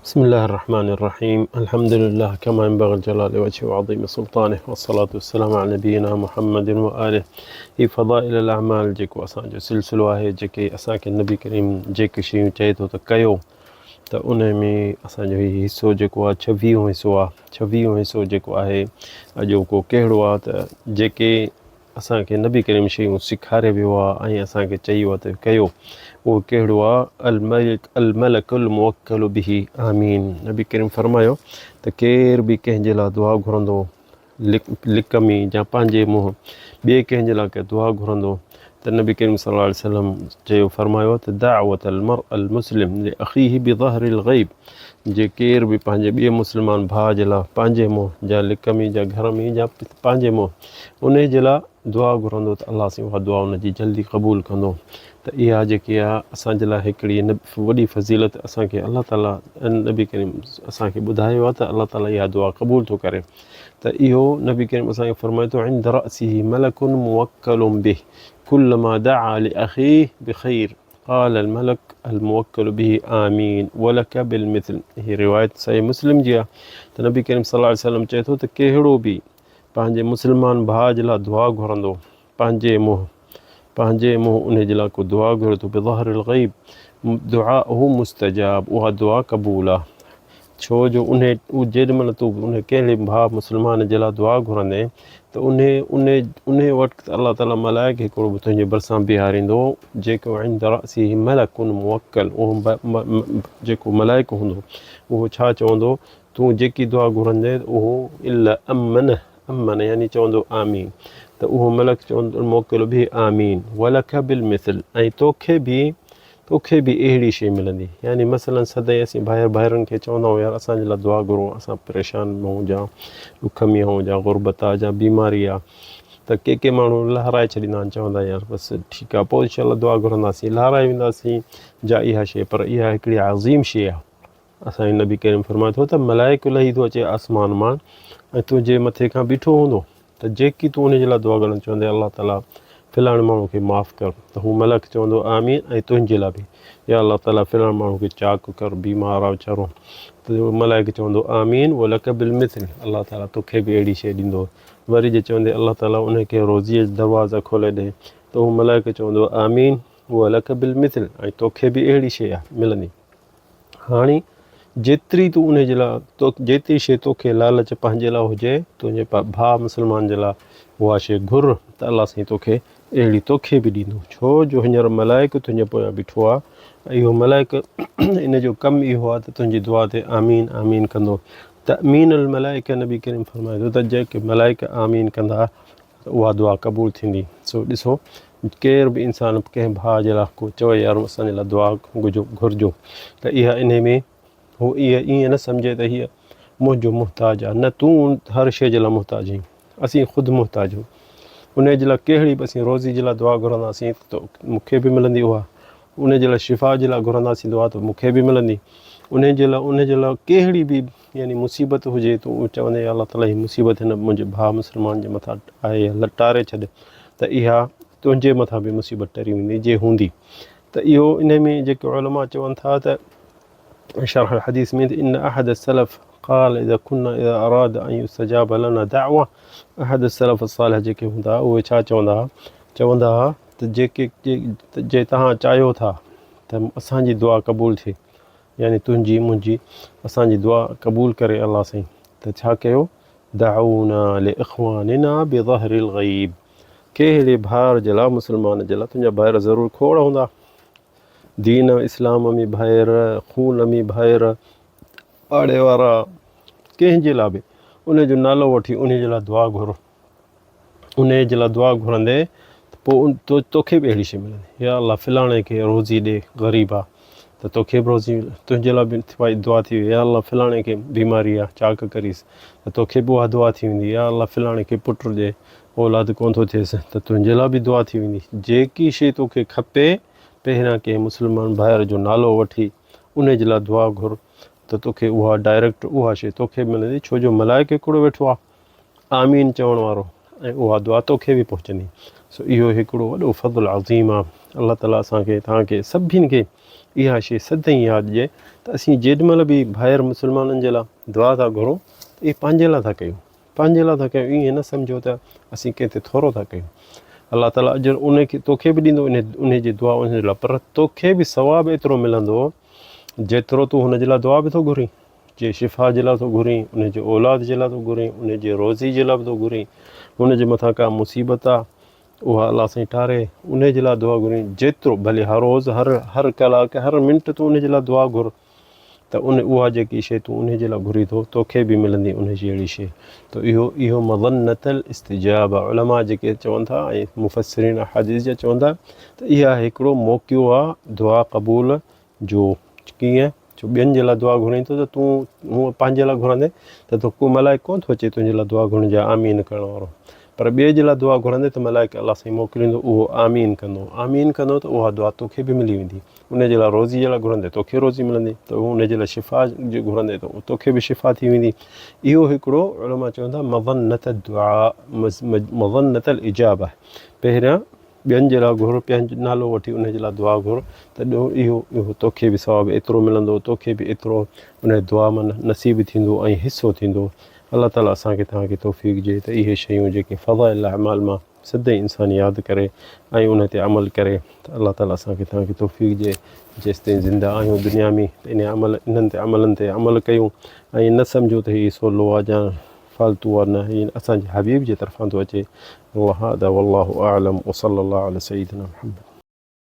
بسم الله الرحمن الرحيم الحمد لله كما ينبغي لجلال وجهه وعظيم سلطانه والصلاة والسلام على نبينا محمد وآله هي فضائل الاعمال جيڪو اسان جو سلسلو آهي جيڪي اسان کي نبي ڪريم جيڪي شيون چئي ٿو ته ڪيو ته ان ۾ اسان جو هي حصو جيڪو آهي ڇويهون حصو آهي ڇويهون حصو جيڪو آهي اڄوڪو ڪهڙو آهي ته جيڪي اسان کي نبي ڪريم شيون سيکاري ويو آ ۽ اسان کي چئي ويو آ ته ڪيو اهو ڪهڙو آ الملڪ الملڪ الموڪل به آمين نبي ڪريم فرمايو ته ڪير به ڪنهن جي لاء دعا گهرندو لڪ ۾ يا پنهنجي منهن ٻئي ڪنهن جي لاء ڪا دعا گهرندو ته نبي ڪريم صلي الله عليه وسلم چيو فرمايو ته دعوت المرء المسلم لاخيه بظهر الغيب جي ڪير به پنهنجي ٻئي مسلمان ڀاء جي لاء پنهنجي منهن جا لڪ ۾ جا گهر ۾ جا پنهنجي منهن انهي جي لاء دعا گهرندو ته الله سائين اها دعا ان جي جلدي قبول ڪندو ته اها جيڪي آهي اسان جي لاء هڪڙي وڏي فضيلت اسان کي الله تعالي نبي ڪريم اسان کي ٻڌايو آهي ته الله تعالي اها دعا قبول ٿو ڪري ته اهو نبي ڪريم اسان کي فرمائي ٿو عند رأسه ملڪ موڪل به كلما دعا لأخيه بخير قال الملڪ الموڪل به آمين ولک بالمثل هي روايت صحيح مسلم جي آهي ته نبي ڪريم صلي الله عليه وسلم چئي ٿو ته ڪهڙو به پنهنجي مسلمان ڀاء جي لاء دعا گهرندو پنهنجي منهن پنهنجي منهن ان جي لاء ڪو دعا گهري ٿو بظهر الغيب دعاءه مستجاب اها دعا قبول آهي ڇو جو انهي جيڏي مهل تون انهي ڪهڙي ڀاء مسلمان جي لاء دعا گهرندين ته انهي انهي انهي وقت الله تعالي ملائڪ هڪڙو به تنهنجي ڀرسان بيهاريندو جيڪو عند راسه ملڪ موڪل اهو جيڪو ملائڪ هوندو اهو ڇا چوندو تون جيڪي دعا گهرندين اهو الا امنه امن يعني چوندو آمين ته اهو ملڪ چوندو موڪل به آمين ولک بالمثل ۽ توکي به توکي به اهڙي شيء ملندي. يعني مثلاً سدائين اسين ڀائر ڀائرن کي چوندا آهيون يار اسان جي لاء دعا گهرو اسان پريشان آهيون جا ڏک ۾ آهيون جا غربت آهي جا بيماري آهي ته ڪي ڪي ماڻهو لهرائي ڇڏيندا آهن چوندا يار بس ٺيڪ آهي پوء انشاء الله دعا گهرنداسين لهرائي وينداسين جا اها شيء پر اها هڪڙي عظيم شيء آهي اسان جو نبي ڪريم فرمائي ٿو ته ملائڪ لهي ٿو اچي آسمان مان ۽ تنهنجي مٿي کان بيٺو هوندو ته جيڪي تون ان جي لاء دعا گهرندين چوندين الله تعاليٰ فلاڻي ماڻهو کي معاف ڪر ته هو ملڪ چوندو آمين ۽ تنهنجي لاء به يا الله تعاليٰ فلاڻي ماڻهو کي چاڪ ڪر بيمار آ ويچارو ته ملائڪ چوندو آمين ولڪ بالمثل الله تعاليٰ توکي به اهڙي شيء ڏيندو وري جي چوندين الله تعاليٰ ان کي روزيء جا دروازا کولي ڏي ته هو ملائڪ چوندو آمين ولڪ بالمثل ۽ توکي به اهڙي شيء ملندي. هاڻي جيتري تون انهي جي لاء جيتري شيء توکي لالچ پنهنجي لاء هجي تنهنجي ڀاء مسلمان جي لاء اها شيء گهر ته الله سائين توکي اهڙي توکي به ڏيندو ڇو جو هينئر ملائڪ تنهنجي پويان بيٺو آهي ۽ اهو ملائڪ ان جو ڪم اهو آهي ته تنهنجي دعا تي آمين آمين ڪندو تامين الملائڪه نبي ڪريم فرمائي ٿو ته جيڪي ملائڪ آمين ڪندا ته اها دعا قبول ٿيندي. سو ڏسو ڪير به انسان ڪنهن ڀاء جي لاء ڪو چوي يار اسان جي لاء دعا گهرجو ته اها انهي ۾ هو ائين نه سمجهي ته هيء منهنجو محتاج آهي نه تون هر شيء جي لاء محتاج آهين اسين خود محتاج آهيون انهي جي لاء ڪهڙي به اسين روزي جي لاء دعا گهرنداسين ته مون کي به ملندي اها انهي جي لاء شفا جي لاء گهرنداسين دعا ته مون کي به ملندي انهي جي لاء انهي جي لاء ڪهڙي به يعني مصيبت هجي تون چوندين يا الله تعالي هي مصيبت هن منهنجي ڀاء مسلمان جي مٿان آهي يا ٽاري ڇڏ ته اها تنهنجي مٿان به مصيبت ٽري ويندي جي هوندي ته اهو ان ۾ جيڪي علماء چون ٿا ته شرح الحديث ۾ ان احد السلف قال اذا كنا اذا اراد ان يستجاب لنا دعوه احد السلف الصالح جيڪي هوندا اهي ڇا چوندا ها چوندا ها ته جيڪي جي توهان چاهيو ٿا ته اسان جي دعا قبول ٿئي يعني تنهنجي منهنجي اسان جي دعا قبول ڪري الله سائين ته ڇا ڪيو دعونا لاخواننا بظهر الغيب ڪهڙي ڀائر جي لاء مسلمان جي لاء تنهنجا ڀائر ضرور کوڙ هوندا دين اسلام ۾ ڀائر خون ۾ ڀائر پاڙي وارا ڪنهن جي لاء به ان جو نالو وٺي ان جي لاء دعا گهرو انهيء جي لاء دعا گهرندين ته پوء توکي به اهڙي شيء ملندي. يا الله فلاڻي کي روزي ڏي غريب آ ته توکي به روزي تنهنجي لاء به دعا ٿي وئي. يا الله فلاڻي کي بيماري آ چاڪ ڪريس ته توکي به اها دعا ٿي ويندي. يا الله فلاڻي کي پٽ ڏي اولاد ڪونه ٿو ٿئيس ته تنهنجي لاء به دعا ٿي ويندي. جيڪي شيء توکي کپي پهريان ڪنهن مسلمان ڀائر جو نالو وٺي انهيء جي لاء دعا گهر ته توکي اها ڊائريڪٽ اها شيء توکي به ملندي ڇو جو ملائڪ هڪڙو ويٺو آ. آمين چوڻ وارو ۽ اها دعا توکي به پهچندي سو اهو هڪڙو وڏو فضل عظيم آ الله تعالي اسان کي توهان کي سڀني کي اها شيء سدائين ياد ڏئي ته اسين جيڏي مهل به ڀائر مسلمانن جي لاء دعا ٿا گهرون ته اهي پنهنجي لاء ٿا ڪيون پنهنجي لاء ٿا ڪيون ائين نه سمجهو ته اسين ڪنهن تي ٿورو ٿا ڪيون. الله تعاليٰ اجر ان کي توکي به ڏيندو ان جي دعا ان جي لاء پر توکي به ثواب ايترو ملندو جيترو تون هن جي لاء دعا به ٿو گهرين جي شفا جي لاء ٿو گهرين ان جي اولاد جي لاء ٿو گهرين ان جي روزي جي لاء به ٿو گهرين هن جي مٿان ڪا مصيبت آ اها الله سائين ٽاري ان جي لاء دعا گهرين جيترو ڀلي هر روز هر هر ڪلاڪ هر منٽ تون ان جي لاء دعا گهر ته ان اها جيڪي شيء تون انهي جي لاء گهرين ٿو توکي به ملندي انهي جهڙي شيء ته اهو اهو مظنة الاستجابه علماء جيڪي چون ٿا ۽ مفسرين احاديث جا چون ٿا ته اها هڪڙو موقعو آ دعا قبول جو ڪيئن جو ٻين جي لاء دعا گهرين ٿو ته تون هونء پنهنجي لاء گهرندين ته تو ڪو ملائڪ ڪونه ٿو اچي تنهنجي لاء دعا گهرڻ جا آمين ڪرڻ وارو پر ٻئي جي لاء دعا گهرندين ته ملائڪ الله سائين موڪليندو اهو آمين ڪندو آمين ڪندو ته اها دعا توکي به ملي ويندي ان جي لاء روزي جي لاء گهرندي توکي روزي ملندي ته هو ان جي لاء شفا جي گهرندي ته توکي به شفا ٿي ويندي اهو هڪڙو علماء چون ٿا مظنت الدعاء مظنت الاجابه پهريان ٻين جي لاء گهر پنهنجو نالو وٺي ان جي لاء دعا گهر ته اهو اهو توکي به ثواب ايترو ملندو توکي به ايترو ان دعا مان نصيب ٿيندو ۽ حصو ٿيندو الله تعالي اسان کي توهان کي توفيق ڏي ته اهي شيون جيڪي فضائل الاعمال مان سدائين انسان ياد ڪري ۽ ان تي عمل ڪري ته الله تعالي اسان کي توهان کي توفيق ڏي جيستائين زنده آهيون دنيا ۾ ته ان عمل انهن تي عملن تي عمل ڪيون ۽ نه سمجهون ته هي سولو آهي يا فالتو آهي نه هي اسان جي حبيب جي طرفان ٿو اچي وهذا والله اعلم وصلي الله علي سيدنا محمد.